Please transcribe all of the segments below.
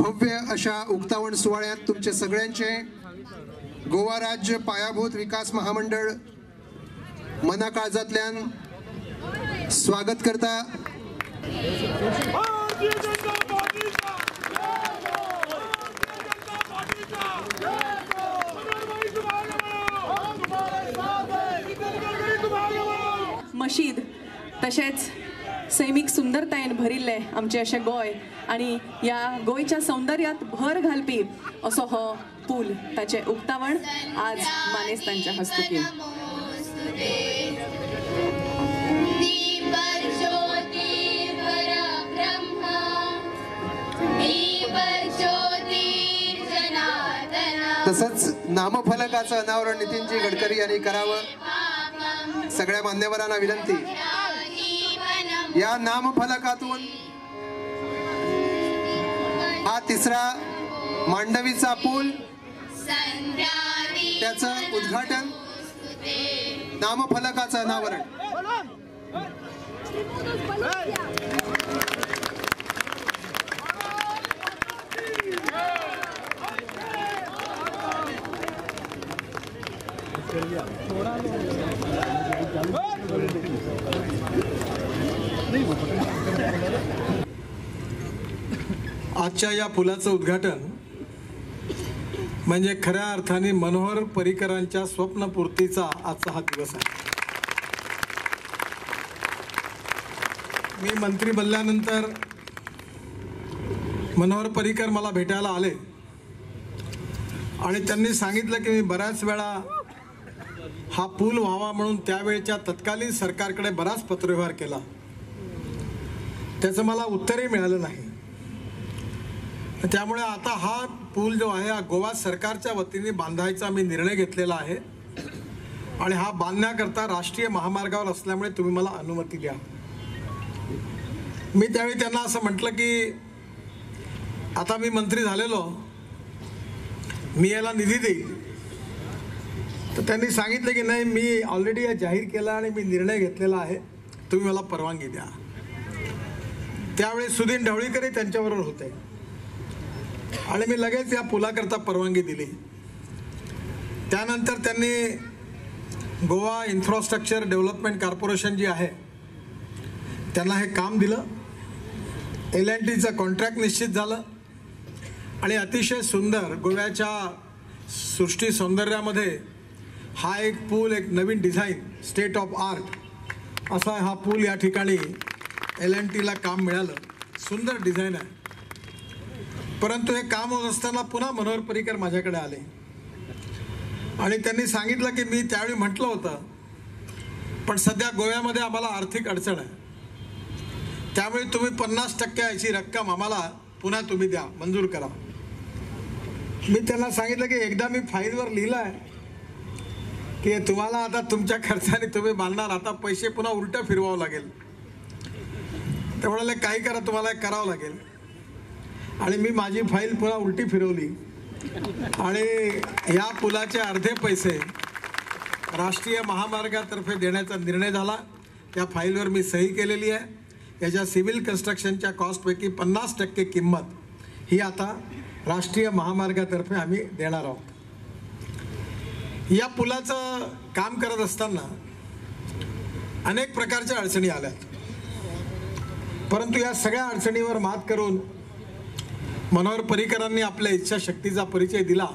भव्य अशा उक्तावण सुवाळ्यात तुमचे सगळ्यांचे गोवा राज्य पायाभूत विकास महामंडळ मनाकाळजांतल्यान स्वागत करता। मशीद तशेंच सैमीक सुंदरतायेन भरिल्लें आमचें अशें गोंय आनी ह्या गोंयच्या सौंदर्यात भर घालपी असो हो पूल ताचें उक्तावण आज मानेस्तांच्या हस्तुकीं। तसंच नामफलकाचं अनावरण नितीनजी गडकरी यांनी करावं सगळ्या मान्यवरांना विनंती। या नामफलकातून हा तिसरा मांडवीचा पूल त्याचं उद्घाटन, नामफलकाचं अनावरण। आजच्या या पुलाचं उद्घाटन म्हणजे खऱ्या अर्थाने मनोहर पर्रिकरांच्या स्वप्नपूर्तीचा आजचा हा दिवस आहे। मी मंत्री बनल्यानंतर मनोहर पर्रिकर मला भेटायला आले आणि त्यांनी सांगितलं की मी बऱ्याच वेळा हा पूल व्हावा म्हणून त्यावेळच्या तत्कालीन सरकारकडे बराच पत्रव्यवहार केला, त्याचं मला उत्तरही मिळालं नाही। त्यामुळे आता हा पूल जो आहे हा गोवा सरकारच्या वतीने बांधायचा मी निर्णय घेतलेला आहे आणि हा बांधण्याकरता राष्ट्रीय महामार्गावर असल्यामुळे तुम्ही मला अनुमती द्या। मी त्यावेळी त्यांना असं म्हटलं की आता मी मंत्री झालेलो, मी याला निधी देईल। तर त्यांनी सांगितलं की नाही, मी ऑलरेडी जाहीर केला आणि मी निर्णय घेतलेला आहे, तुम्ही मला परवानगी द्या। त्यावेळी सुधीर ढवळीकरही त्यांच्याबरोबर होते आणि मी लगेच या पुलाकरता परवानगी दिली। त्यानंतर त्यांनी गोवा इन्फ्रास्ट्रक्चर डेव्हलपमेंट कॉर्पोरेशन जी आहे त्यांना हे काम दिलं, L&Tचं कॉन्ट्रॅक्ट निश्चित झालं आणि अतिशय सुंदर गोव्याच्या सृष्टी सौंदर्यामध्ये हा एक पूल, एक नवीन डिझाईन, स्टेट ऑफ आर्ट असा हा पूल या ठिकाणी L&Tला काम मिळालं। सुंदर डिझाईन आहे। परंतु हे काम होत असताना पुन्हा मनोहर पर्रिकर माझ्याकडे आले आणि त्यांनी सांगितलं की मी त्यावेळी म्हटलं होतं, पण सध्या गोव्यामध्ये आम्हाला आर्थिक अडचण आहे, त्यामुळे तुम्ही 50% याची रक्कम आम्हाला पुन्हा तुम्ही द्या, मंजूर करा। मी त्यांना सांगितलं की एकदा मी फाईलवर लिहिलं आहे की तुम्हाला आता तुमच्या खर्चाने तुम्ही बांधणार, आता पैसे पुन्हा उलटं फिरवावं लागेल। ते म्हणाले काही करा, तुम्हाला करावं लागेल। आणि मी माझी फाईल पुन्हा उलटी फिरवली आणि या पुलाचे अर्धे पैसे राष्ट्रीय महामार्गातर्फे देण्याचा निर्णय झाला। त्या फाईलवर मी सही केलेली आहे। याच्या सिव्हिल कन्स्ट्रक्शनच्या कॉस्टपैकी 50% किंमत ही आता राष्ट्रीय महामार्गातर्फे आम्ही देणार आहोत। या पुलाचं काम करत असताना अनेक प्रकारच्या अडचणी आल्यात, परंतु या सगळ्या अडचणीवर मात करून मनोहर पर्रिकरांनी आपल्या इच्छाशक्तीचा परिचय दिला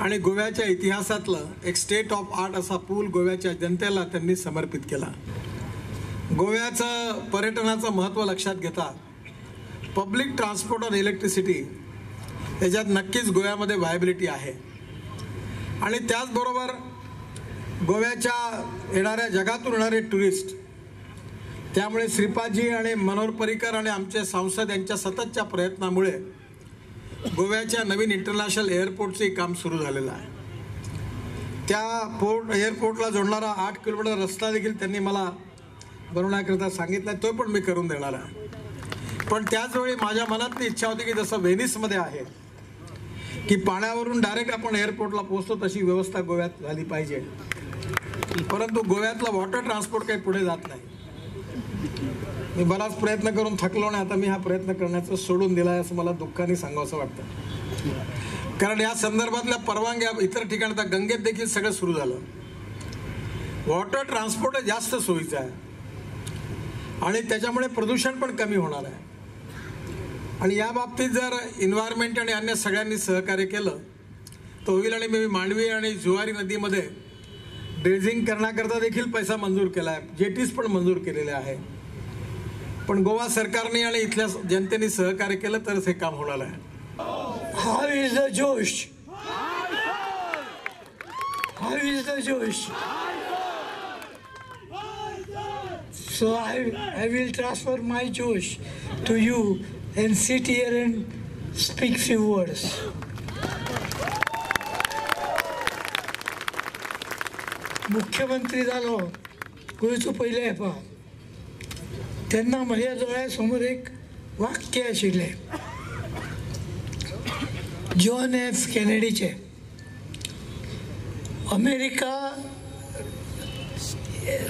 आणि गोव्याच्या इतिहासातलं एक स्टेट ऑफ आर्ट असा पूल गोव्याच्या जनतेला त्यांनी समर्पित केला। गोव्याचं पर्यटनाचं महत्त्व लक्षात घेता पब्लिक ट्रान्सपोर्ट और इलेक्ट्रिसिटी याच्यात नक्कीच गोव्यामध्ये व्हायबिलिटी आहे आणि त्याचबरोबर गोव्याच्या येणाऱ्या जगातून येणारे टुरिस्ट, त्यामुळे श्रीपादजी आणि मनोहर पर्रिकर आणि आमचे सांसद यांच्या सततच्या प्रयत्नामुळे गोव्याच्या नवीन इंटरनॅशनल एअरपोर्टचे काम सुरू झालेलं आहे। त्या एअरपोर्टला जोडणारा 8 किलोमीटर रस्ता देखील त्यांनी मला बनवण्याकरिता सांगितला, तो पण मी करून देणार आहे। पण त्याचवेळी माझ्या मनातली इच्छा होती की जसं व्हेनिसमध्ये आहे की पाण्यावरून डायरेक्ट आपण एअरपोर्टला पोहोचतो तशी व्यवस्था गोव्यात झाली पाहिजे, परंतु गोव्यातला वॉटर ट्रान्सपोर्ट काही पुढे जात नाही। मी बराच प्रयत्न करून थकलो आणि आता मी हा प्रयत्न करण्याचं सोडून दिला आहे असं मला दुःखाने सांगावं असं वाटतं. कारण या संदर्भातल्या परवानग्या इतर ठिकाणी, आता गंगेत देखील सगळं सुरू झालं. वॉटर ट्रान्सपोर्ट जास्त सोयीचं आहे आणि त्याच्यामुळे प्रदूषण पण कमी होणार आहे. आणि या बाबतीत जर इन्व्हायरमेंट आणि अन्य सगळ्यांनी सहकार्य केलं तर होईल. आणि मी मांडवी आणि जुवारी नदीमध्ये ड्रेजिंग करण्याकरता देखील पैसा मंजूर केला आहे, जेटीज पण मंजूर केलेले आहे. पण गोवा सरकारने आणि इथल्या जनतेने सहकार्य केलं तरच हे काम होणार आहे. How is the Josh? How is the Josh? So I will transfer my Josh to you and sit here and speak few words. मुख्यमंत्री जालो गोंयचो पयले हेपा तेन्ना म्हज्या दोळ्या समोर एक वाक्य आशिल्लें जॉन एफ केनेडीचें, America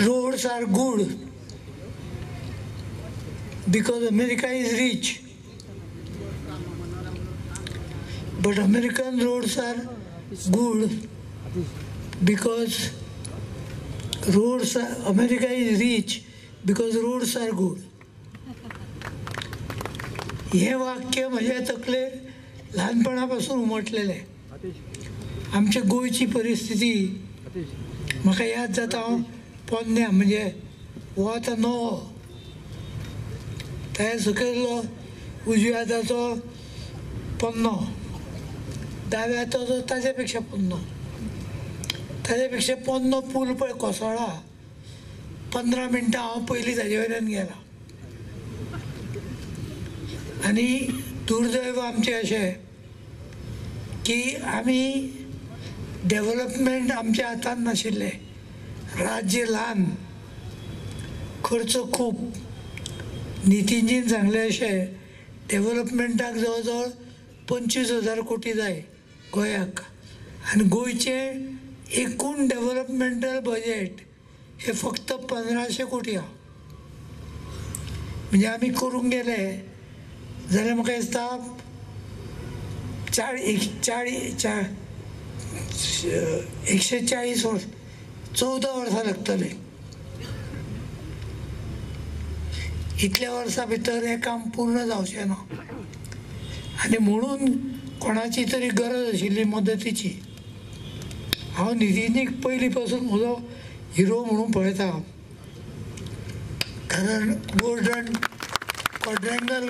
roads are good because America is rich, but American roads are good because roads are, America is rich because roads are good. हे वाक्य म्हज्या तकलेर ल्हानपणापासून उमटलेलें. आमच्या गोंयची परिस्थिती म्हाका याद जाता. हांव पोन्न्या म्हणजे हो आतां नवो, ताज्या सकयलो उजव्या हाताचो पोन्नो, दाव्या हाताचो ताज्या पेक्षा पोन्नो, ताज्या पेक्षा पोन्नो पूल पळय कोसळ्ळा. 15 मिनटां हांव पयलीं ताजे वयल्यान गेला. आनी दुर्दैव आमचें अशें की आमी डेवलपमेंट आमच्या हातान नाशिल्लें. राज्य ल्हान, खर्च खूब. नितीनजीन सांगलें अशें, डेवलपमेंटाक जवळ जवळ 25,000 कोटी जाय गोंयाक, आनी गोंयचें एकूण डेवलपमेंटल बजेट हे फक्त 1,500 कोटी आहा. म्हणजे आमी करूंक गेले जाल्यार म्हाका दिसता 140 वर्स 14 वर्सां लागतलीं. इतल्या वर्सां भितर हें काम पूर्ण जावचें ना. आनी म्हणून कोणाची तरी गरज आशिल्ली मदतीची. हांव नितीनीक पयलीं पासून म्हजो हिरो म्हणून पळयता, कारण गोल्डन क्वाड्रेंगल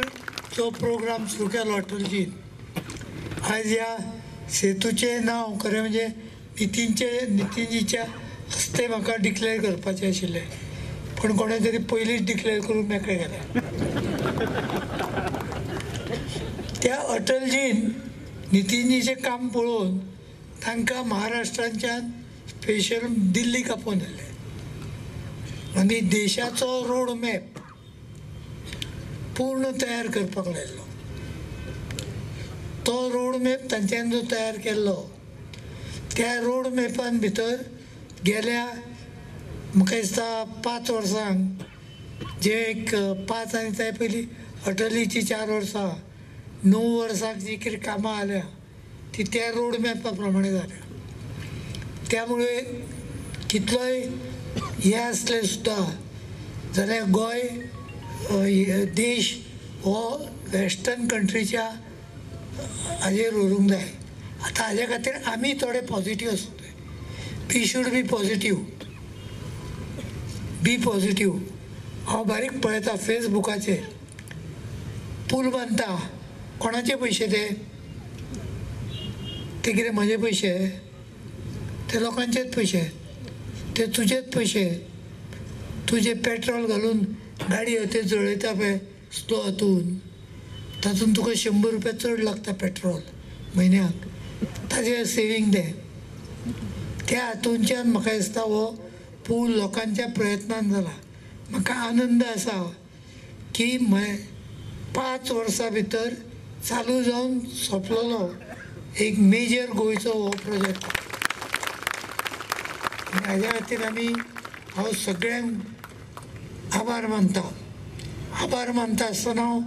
जो प्रोग्राम सुरू केलो अटलजीन, आयज ह्या सेतूचें नांव खरें म्हणजे नितीनजीच्या हस्ते म्हाका डिक्लेअर करपाचें आशिल्लें, पण कोणें तरी पयलींच डिक्लेअर करून मेकळें केलें. त्या अटलजीन नितीनजीचें काम पळोवन तांकां महाराष्ट्रांच्यान स्पेशल दिल्लीक आपोवन हाडलें आनी देशाचो रोड मॅप पूर्ण तयार करपाक लायलो. तो रोड मॅप तांच्यान जो तयार केल्लो त्या रोड मॅपान भितर गेल्या म्हाका दिसता 5 वर्सांक जे एक 5 आनी त्या पयलीं अटलीची 4 वर्सां 9 वर्सांक जी कितें कामां आल्या ती त्या रोड मॅपा प्रमाणे जाल्या. त्यामुळे कितलोय हें आसलें सुद्दां जाल्यार गोंय देश हो वेस्टर्न कंट्रीच्या हाजेर व्हरूंक जाय. आतां हाजे खातीर आमी थोडे पॉजिटीव आसूंक जाय. We should be positive, be positive. हांव बारीक पळयता फेसबुकाचेर, पूल बांदता, कोणाचे पयशे ते? ते कितें म्हजे पयशे? ते लोकांचेच पयशे, ते तुजेच पयशे. तुजें पेट्रोल घालून गाडी ते जळयता पळय स्लो हातून, तातूंत तुका 100 रुपया चड लागता पेट्रोल म्हयन्याक, ताजें सेवींग तें. त्या हातूंतल्यान म्हाका दिसता हो पूल लोकांच्या प्रयत्नान जाला. म्हाका आनंद आसा की 5 वर्सां भितर चालू जावन सोंपलेलो एक मेजर गोंयचो हो प्रोजेक्ट. हाज्या खातीर आमी हांव सगळ्यांक आभार मानता. आभार मानता आसतना हांव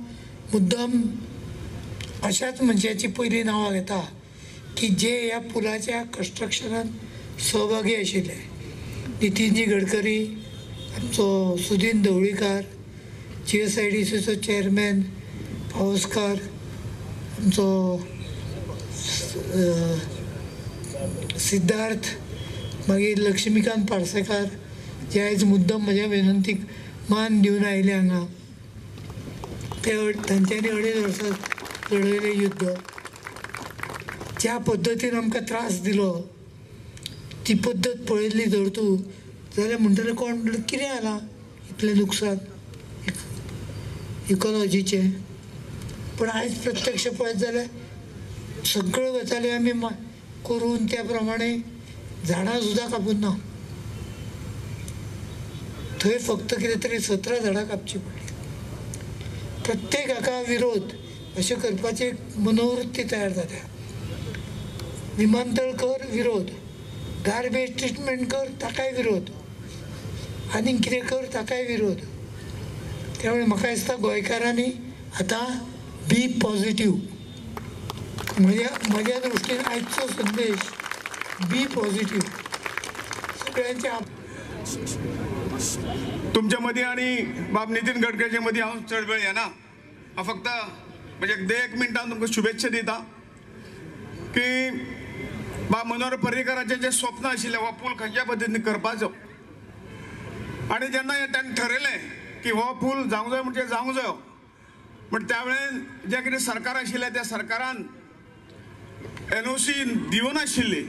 मुद्दम अशाच मनशाची पयलीं नांवां घेता की जे ह्या पुलाच्या कन्स्ट्रक्शनान सहभागी आशिल्ले, नितीनजी गडकरी, आमचो सुदीन ढवळीकार, GSIDCचो चेअरमॅन पावसकार, आमचो सिद्धार्थ, मागीर लक्ष्मीकांत पार्सेकार जे आयज मुद्दम म्हज्या विनंतीक मान दिवन आयले हांगा, ते तांच्यांनी 2.5 वर्सां लढयलें युद्ध. ज्या पद्दतीन आमकां त्रास दिलो ती पद्दत पळयल्ली जर तूं जाल्यार म्हणटलें कोण म्हणटलें कितें जालां इतलें नुकसान इकॉलॉजीचें. पूण आयज प्रत्यक्ष पळयत जाल्यार सगळ्यो गजाली आमी करून त्या प्रमाणे झाडां सुद्दां कापून ना, थंय फक्त कितें तरी 17 झाडां कापची पडली. प्रत्येक हाका विरोध अशें करपाची एक मनोवृत्ती तयार जाता. विमानतळ कर विरोध, गार्बेज ट्रिटमेंट कर ताकाय विरोध, आनीक कितें कर ताकाय विरोध. त्यामुळे म्हाका दिसता गोंयकारांनी आतां बी पॉझिटीव, म्हज्या दृश्टीन आयचो संदेश बी पॉझिटीव सगळ्यांचे. तुमच्या मदीं आनी बाब नितीन गडकरीच्या मदीं हांव चड वेळ येना, हांव फक्त म्हणजे 1 मिनटान तुमकां शुभेच्छा दिता की बाब मनोहर पर्रीकराचें जें स्वप्न आशिल्लें हो पूल खंयच्या पद्दतीन करपाचो, आनी जेन्ना ताणें ठरयलें की हो पूल जावंक जाय म्हणजे जावंक जायो, पण त्या वेळेन जें कितें सरकार आशिल्लें त्या सरकारान NOC दिवनाशिल्ली,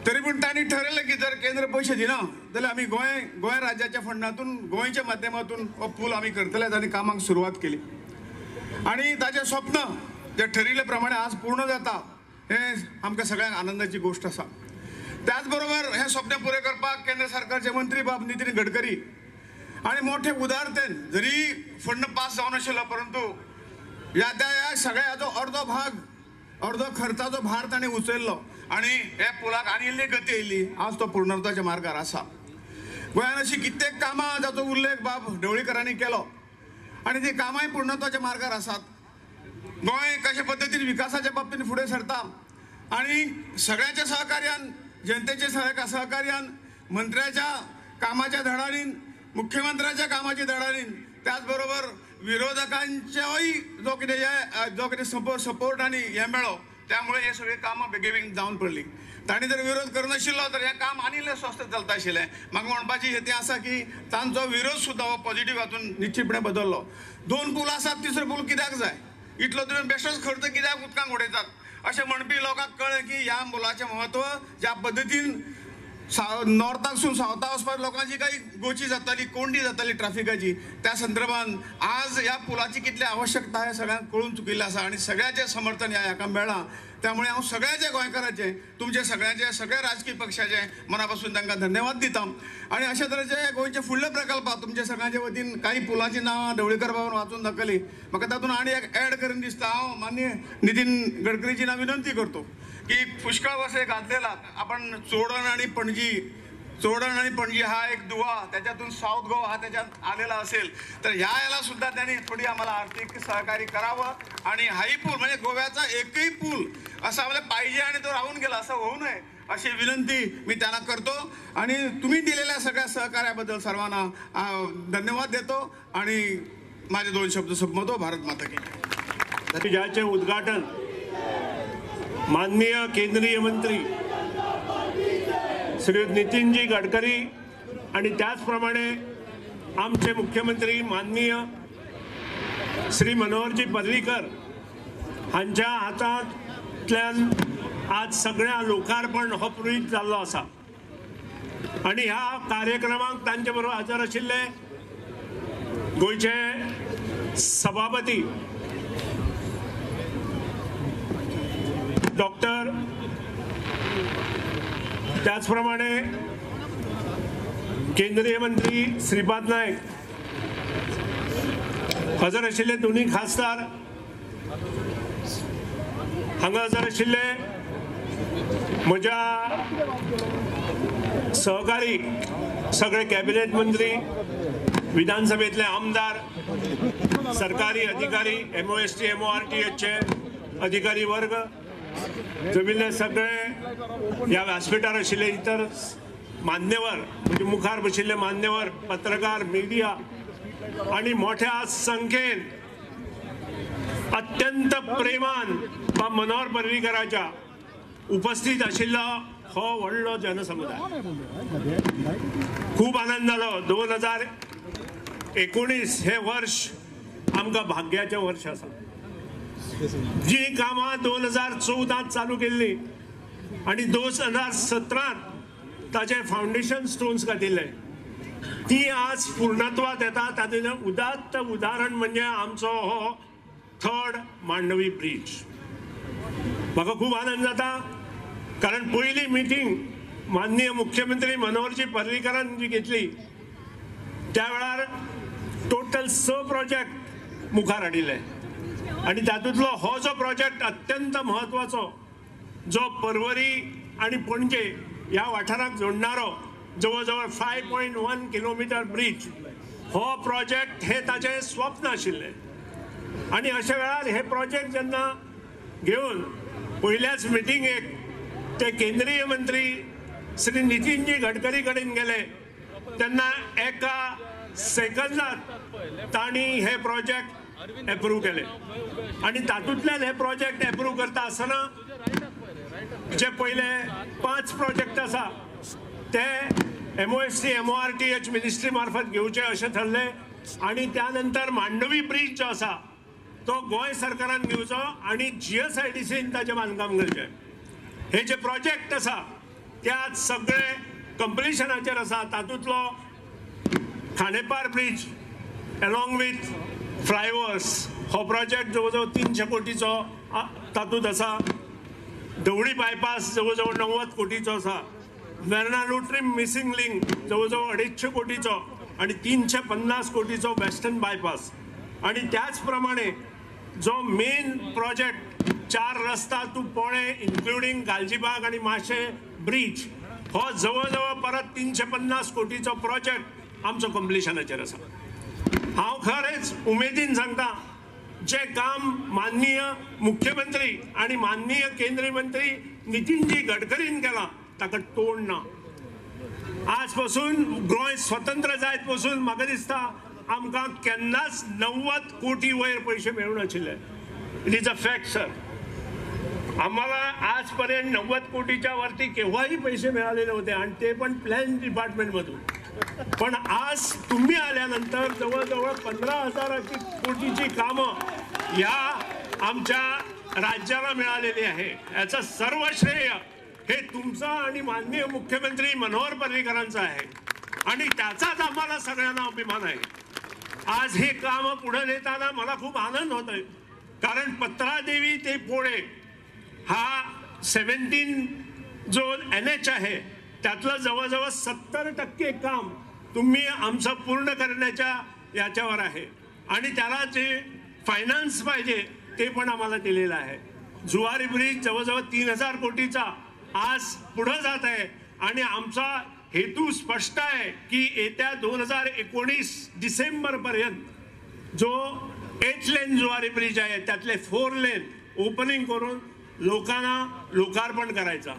तरी पूण तांणी ठरयलें की जर केंद्र पयशे दिना जाल्यार आमी गोंय राज्याच्या फंडातून गोंयच्या माध्यमातून हो पूल आमी करतले. तांणी कामाक सुरवात केली आनी ताचें स्वप्न जें ठरिल्ले प्रमाणे आज पूर्ण जाता हें आमकां सगळ्यांक आनंदाची गोश्ट आसा. त्याच बरोबर हें स्वप्न पुरें करपाक केंद्र सरकारचे मंत्री बाब नितीन गडकरी आनी मोठे उदारतेन जरी फंड पास जावन आशिल्लो परंतु ह्या त्या सगळ्याचो अर्दो भाग, अर्दो खर्चाचो भार ताणें उचललो आनी ह्या पुलाक आनी इल्ली गती येयली. आज तो पूर्णत्वाच्या मार्गार आसा. गोंयांत अशी कित्येक कामां जाचो उल्लेख बाब ढवळीकरांनी केलो आनी ती कामांय पूर्णत्वाच्या मार्गार आसात. गोंय कशे पद्दतीन विकासाच्या बाबतीन फुडें सरता आनी सगळ्यांच्या सहकार्यान, जनतेच्या सहकार्यान, मंत्र्याच्या कामाच्या धडाडीन, मुख्यमंत्र्याच्या कामाच्या धडाडीन, त्याच बरोबर विरोधकांच्याय जो कितें जो कितें सपोर्ट आनी हें मेळ्ळो त्यामुळे हे सगळीं कामां बेगीबेगीन जावन पडलीं. तांणी जर विरोध करनाशिल्लो तर हें काम आनी इल्लें स्वस्त चलता आशिल्लें. म्हाका म्हणपाची हें तें आसा की तांचो विरोध सुद्दां हो पॉझिटीव हातून निश्चितपणे बदल्लो. 2 पूल आसात, तिसरो पूल कित्याक जाय, इतलो तुमी बेश्टोच खर्च कित्याक उदकांत उडयतात अशें म्हणपी लोकांक कळ्ळें की ह्या पुलाचें म्हत्व ज्या पद्दतीन नॉर्थाकसून सावथा वचपाक लोकांची काही गोची जाताली, कोंडी जाताली ट्राफिकाची, त्या संदर्भात आज ह्या पुलाची कितली आवश्यकता हे सगळ्यांक कळून चुकिल्लें आसा आनी सगळ्याचें समर्थन ह्या हाका मेळ्ळां. त्यामुळे हांव सगळ्याच्या गोंयकाराचें, तुमचे सगळ्यांचे, सगळ्या राजकीय पक्षाचे मना पासून तांकां धन्यवाद दिता. आनी अशा तरेचे गोंयचे फुडले प्रकल्प तुमच्या सगळ्यांच्या वतीन काही पुलाचीं नांवां ढवळीकर बाबान वाचून दाखयली, म्हाका तातूंत आनी एक एड करून दिसता. हांव माननीय नितीन गडकरीची हांव विनंती करतो की पुष्कळ वर्ष घातलेला आपण चोडण आणि पणजी, चोडण आणि पणजी हा एक दुवा, त्याच्यातून साऊथ गोवा हा त्याच्यात आलेला असेल तर ह्या याला सुद्धा त्यांनी थोडी आम्हाला आर्थिक सहकार्य करावं. आणि हाही पूल म्हणजे गोव्याचा एकही पूल असा आम्हाला पाहिजे आणि तो राहून गेला असं होऊ नये अशी विनंती मी त्यांना करतो. आणि तुम्ही दिलेल्या सगळ्या सहकार्याबद्दल सर्वांना धन्यवाद देतो आणि माझे 2 शब्द संपवतो. भारत माता की जय. ज्याचे उद्घाटन माननीय केंद्रीय मंत्री श्री नितीनजी गडकरी आणि त्याचप्रमाणे आमचे मुख्यमंत्री माननीय श्री मनोहरजी पर्रीकर हांच्या हातांतल्यान आज सगळ्या लोकार्पण हो पुरीत जाल्लो आसा. आनी ह्या कार्यक्रमाक तांचे बरोबर हजर आशिल्ले गोंयचे सभापती डॉक्टर, त्याचप्रमाणे केंद्रीय मंत्री श्रीपाद नायक हजर आशिल्ले, दोन्ही खासदार हांगा हजर आशिल्ले, म्हज्या सहकारी सगळे कॅबिनेट मंत्री, विधानसभेतले आमदार, सरकारी अधिकारी, MOST MORTHचे अधिकारी वर्ग, जमिल्ले सगळे ह्या व्यासपीठार आशिल्ले इतर मान्यवर, म्हणजे मुखार बशिल्ले मान्यवर, पत्रकार, मिडिया आनी मोठ्या संख्येन अत्यंत प्रेमान बा मनोहर पर्रीकराच्या उपस्थित आशिल्लो हो व्हडलो जनसमुदाय. खूब आनंद जालो. 2019 हे वर्ष आमकां भाग्याचें वर्ष आसा. जी कामां 2014 चालू केल्ली आनी 2017 ताचे फावंडेशन स्टोन्स घातिल्ले ती आज पूर्णत्वात येता. तातूंतलें उदात्त उदाहरण म्हणजे आमचो हो थर्ड मांडवी ब्रिज. म्हाका खूब आनंद जाता कारण पयली मिटींग माननीय मुख्यमंत्री मनोहरजी पर्रीकरान जी घेतली त्या वेळार टोटल 6 प्रोजेक्ट मुखार हाडिल्ले आनी तातूंतलो हो जो प्रोजेक्ट अत्यंत म्हत्वाचो, जो पर्वरी आनी पणजे ह्या वाठाराक जोडणारो जवळ जवळ 5.1 किलोमिटर ब्रिज, हो प्रोजेक्ट हे ताचें स्वप्न आशिल्लें. आनी अशा वेळार हे प्रोजेक्ट जेन्ना घेवन पयल्याच मिटिंगेक ते केंद्रीय मंत्री श्री नितीनजी गडकरी कडेन गेले तेन्ना एका सेकंदात तांणी हे प्रोजेक्ट एप्रूव केले. आनी तातूंतल्यान हे प्रोजेक्ट एप्रूव करता आसतना जे पयले 5 प्रोजेक्ट आसा ते MOST MORTH ministry मार्फत घेवचे अशें ठरलें. आनी त्या नंतर मांडवी ब्रिज जो आसा तो गोंय सरकारान घेवचो आनी GSIDCन ताचें बांदकाम करचें. हे जे प्रोजेक्ट आसा ते आज सगळे कंप्लिशनाचेर आसा. तातूंतलो Khandepar bridge along with flyovers हो प्रोजेक्ट जवळ जवळ 300 कोटीचो तातूंत आसा. धवळी बायपास जवळ जवळ 90 कोटीचो आसा. वेर्णा लुट्रीम मिसिंग लिंक जवळ जवळ 250 कोटीचो आनी 350 कोटीचो वेस्टर्न बायपास. आनी त्याच प्रमाणे जो मेन प्रोजेक्ट 4 रस्ता टू पोळे इन्क्लुडींग गालजीबाग आनी माशे ब्रिज हो जवळ जवळ परत 350 कोटीचो प्रोजेक्ट आमचो कंप्लिशनाचेर आसा. हांव खरेंच उमेदीन सांगता, जे काम माननीय मुख्यमंत्री आनी माननीय केंद्रीय मंत्री नितीनजी गडकरीन केलां ताका तोड ना. आज पासून गोंय स्वतंत्र जायत पासून म्हाका दिसता आमकां केन्नाच 90 कोटी वयर पयशे मेळूं नाशिल्ले. It is a fact sir. आम्हाला आजपर्यंत 90 कोटीच्या वरती केव्हाही पैसे मिळालेले नव्हते आणि ते पण प्लॅन डिपार्टमेंटमधून. पण आज तुम्ही आल्यानंतर जवळजवळ 15,000 कोटीची कामं या आमच्या राज्याला मिळालेली आहे. याचं सर्व श्रेय हे तुमचं आणि माननीय मुख्यमंत्री मनोहर पर्रीकरांचं आहे आणि त्याचाच आम्हाला सगळ्यांना अभिमान आहे. आज हे काम पुढे नेताना मला खूप आनंद होतोय कारण पत्रादेवी ते पोळे हा 17 जो NH आहे त्यातलं जवळजवळ 70% काम तुम्ही आमचं पूर्ण करण्याच्या याच्यावर आहे आणि त्याला जे फायनान्स पाहिजे ते पण आम्हाला दिलेलं आहे. जुवारी ब्रिज जवळजवळ 3,000 कोटीचा आज पुढे जात आहे आणि आमचा हेतू स्पष्ट आहे की येत्या 2019 डिसेंबरपर्यंत जो 8 लेन जुवारी ब्रिज आहे त्यातले 4 लेन ओपनिंग करून लोकांना लोकार्पण करायचा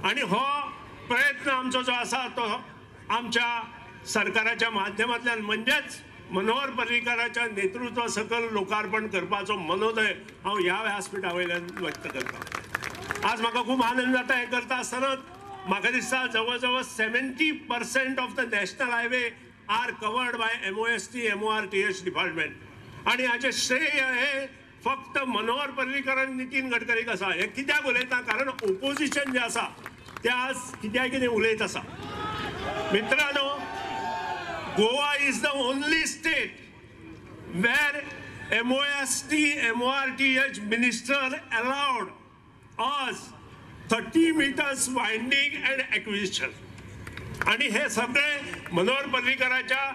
आणि हो प्रयत्न आमचो जो आसा तो आमच्या सरकाराच्या माध्यमांतल्यान म्हणजेच मनोहर पर्रीकराच्या नेतृत्वा सकल लोकार्पण करपाचो मनोदय हांव ह्या व्यासपीठा वयल्यान व्यक्त करता. आज म्हाका खूब आनंद जाता हें करता आसतना म्हाका दिसता जवळ जवळ 70% of the national highway are covered by MOST MORTH department आनी हाचें श्रेय हें फक्त मनोहर पर्रीकर आनी नितीन गडकरीक आसा. हें कित्याक उलयता कारण ओपोजिशन जें आसा तें आज कित्याक कितें उलयत आसा. मित्रांनो, Goa is the only state where MOST MORTH minister allowed us 30 meters winding and acquisition. आणि हे सगळे मनोहर पर्रीकराच्या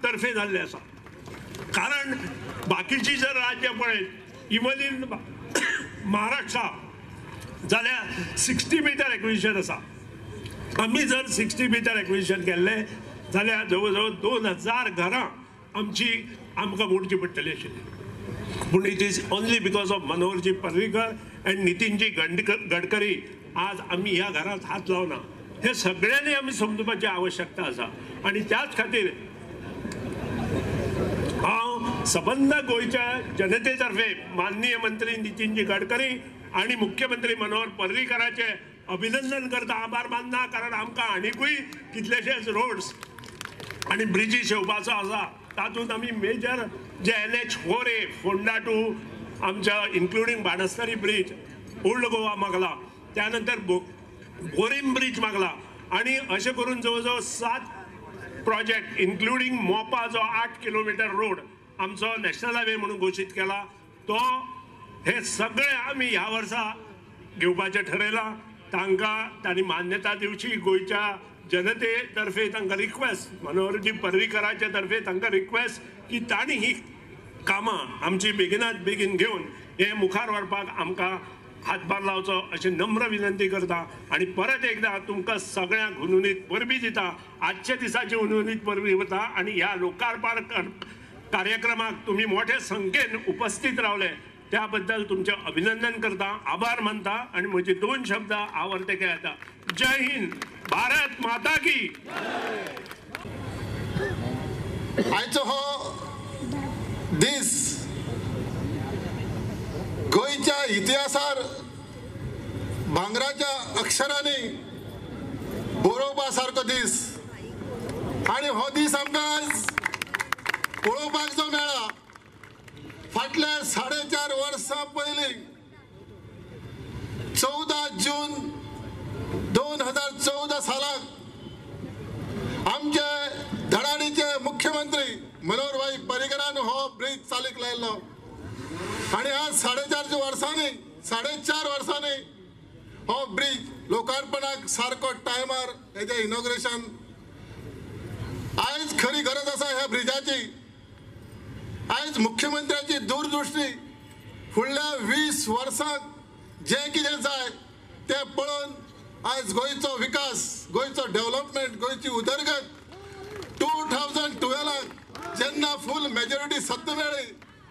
तर्फे जाल्ले आसा. कारण बाकीची जर राज्य पळयत इवन इन महाराष्ट्र जाल्यार 60 मिटर एक्विजिशन आसा. आमी जर 60 मिटर एक्विजिशन केल्ले जाल्यार जवळ जवळ 2,000 घरां आमची आमकां मोडची पडटली आशिल्ली. पूण it is only because of Manoharji Parrikar and Nitinji Gadkari आज आमी ह्या घरात हात लावना. हे सगळ्यांनी आमी समजुपाची आवश्यकता आसा. आनी त्याच खातीर हांव सबंद गोंयच्या जनते तर्फे माननीय मंत्री नितीनजी गडकरी आनी मुख्यमंत्री मनोहर पर्रीकराचे अभिनंदन करता, आभार मानना. कारण आमकां आनिकूय कितलेशेच रोड्स आनी ब्रिजीस येवपाचो आसा. तातूंत आमी major J NH 4A Ponda to आमच्या including Banastari bridge old Goa मागला, त्यानंतर बोरीम ब्रिज मागला आनी अशें करून जवळ जवळ 7 प्रोजेक्ट इन्क्लुडींग मोपा जो 8 किलोमिटर रोड आमचो नॅशनल हायवे म्हणून घोशीत केला तो हे सगळे आमी ह्या वर्सा घेवपाचें ठरयलां. तांकां तांणी मान्यता दिवची. गोंयच्या जनते तर्फे तांकां रिक्वेस्ट, मनोहरजी पर्रीकराचे तर्फे तांकां रिक्वेस्ट की तांणी ही कामां आमची बेगिनात बेगीन घेवन हे मुखार व्हरपाक आमकां हातभार लावचो अशी नम्र विनंती करता. आनी परत एकदा तुमकां सगळ्यांक हुनहुनीत परबीं दिता, आजच्या दिसाची हुनहुनीत परबीं वता. आनी ह्या लोकार्पण कार्यक्रमाक तुमी मोठे संख्येन उपस्थित रावले त्या बद्दल तुमचें अभिनंदन करता, आभार मानता आनी म्हजे 2 शब्द आवर्ते येता. जय हिंद, भारत माता की. आयचो हो दीस गोंयच्या इतिहासार भांगराच्या अक्षरांनी बरोवपा सारको दीस आनी हो दीस आमकां आज पळोवपाक जो मेळ्ळा. फाटल्या 4.5 वर्सां पयलीं 14 जून 2014 सालाक आमचे धडाडीचे मुख्यमंत्री मनोहरभाई पर्रीकरान हो ब्रिज चालीक लायलो आनी आज 4.5 वर्सांनी हो ब्रिज लोकार्पणाक सारको टायमार हेजें इनॉग्रेशन. आयज खरी गरज आसा ह्या ब्रिजाची. आयज मुख्यमंत्र्याची दूरदृष्टी फुडल्या 20 वर्सांक जें कितें जाय तें पळोवन आयज गोंयचो विकास, गोंयचो डेव्हलपमेंट, गोंयची उदरगत 2012 जेन्ना फूल मेजॉरिटी सत्ता मेळ्ळी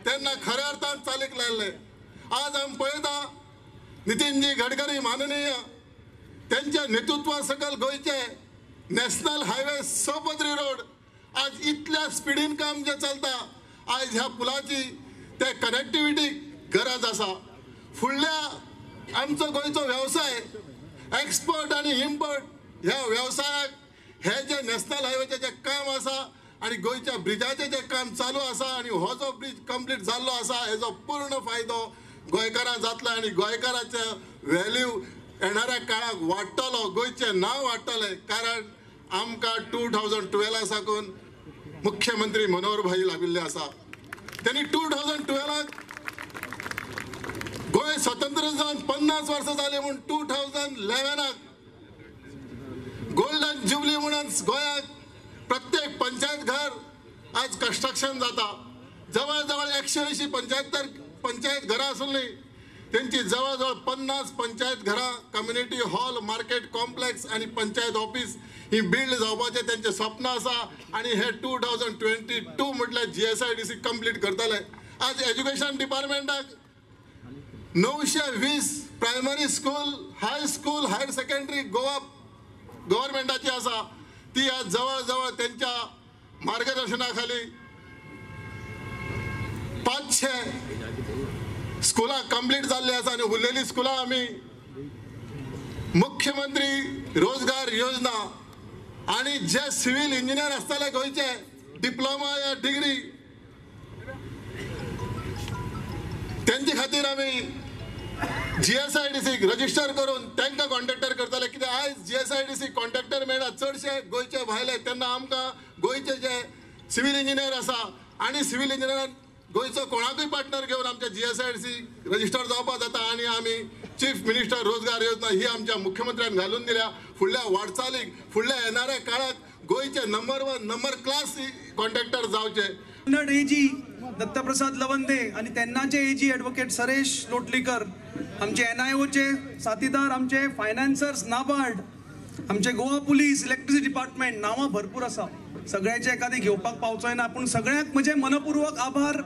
तेन्ना खऱ्या अर्थान चालीक लायल्ले. आज आमी पळयता नितीनजी गडकरी माननीय तेंच्या नेतृत्वा सकयल गोंयचे नॅशनल हायवे 6 पदरी रोड आज इतल्या स्पिडीन काम जें चलता, आयज ह्या पुलाची ते कनेक्टिविटी गरज आसा. फुडल्या आमचो गोंयचो वेवसाय एक्सपोर्ट आनी इम्पोर्ट ह्या वेवसायाक हे जे नॅशनल हायवेचें जें काम आसा आनी गोंयच्या ब्रिजाचें जें काम चालू आसा आनी हो जो ब्रिज कंप्लीट जाल्लो आसा हेजो पूर्ण फायदो गोंयकारांक जातलो आनी गोंयकाराचें व्हॅल्यू येणाऱ्या काळाक वाडटलो, गोंयचें नांव वाडटलें. कारण आमकां 2012 साकून मुख्यमंत्री मनोहरभाई लाभिल्ले आसा. त्यांनी 2012 गोंय स्वतंत्र जावन 50 वर्सां जाली म्हूण 2011 गोल्डन जुबली म्हणून गोंयाक प्रत्येक पंचायत घर आज कन्स्ट्रक्शन जाता. जवळ जवळ 180 पंचायत घरां आसली तेंची जवळ जवळ 50 पंचायत घरां, कम्युनिटी हॉल, मार्केट कॉम्प्लेक्स आनी पंचायत ऑफिस ही बिल्ड जावपाचें तेंचें स्वप्न आसा. आनी हे 2022 म्हटल्यार GSIDC complete करतले. आज एज्युकेशन डिपार्टमेंटाक 920 primary school, high school, higher secondary Goa गव्हर्मेंटाची आसा ती आज जवळ जवळ तेंच्या मार्गदर्शना खाली 500 स्कुलां कंप्लीट जाल्ली आसा आनी उरलेली स्कुलां आमी मुख्यमंत्री रोजगार योजना आनी जे सिव्हील इंजिनियर आसताले गोंयचे डिप्लोमा या डिग्री तेंचे खातीर आमी GSIDC register करून तांकां कॉन्ट्रॅक्टर करताले. कित्याक आयज GSIDC contractor मेळना चडशे गोंयचे भायले, तेन्ना आमकां गोंयचे जे सिव्हील इंजिनियर आसा आनी सिव्हील इंजिनियरान गोंयचो कोणाकूय पार्टनर घेवन आमच्या GSIDC register जावपाक जाता. आनी आमी चीफ मिनिस्टर रोजगार योजना ही आमच्या मुख्यमंत्र्यान घालून दिल्या. फुडल्या वाटचालीक, फुडल्या येणाऱ्या काळात गोंयचे नंबर 1 नंबर क्लास कॉन्ट्रॅक्टर जावचे. कन्नड एजी दत्तप्रसाद लवंदे आणि तेन्नाचे एजी ॲडव्होकेट सरेश लोटलीकर, आमचे NIOचे साथीदार, आमचे फायनान्सर्स नाबार्ड, आमचे गोवा पुलीस, इलेक्ट्रिसिटी डिपार्टमेंट, नांवां भरपूर आसा. सगळ्याचे एखादी घेवपाक पावचोय ना, पूण सगळ्यांक म्हजे मनपूर्वक आभार.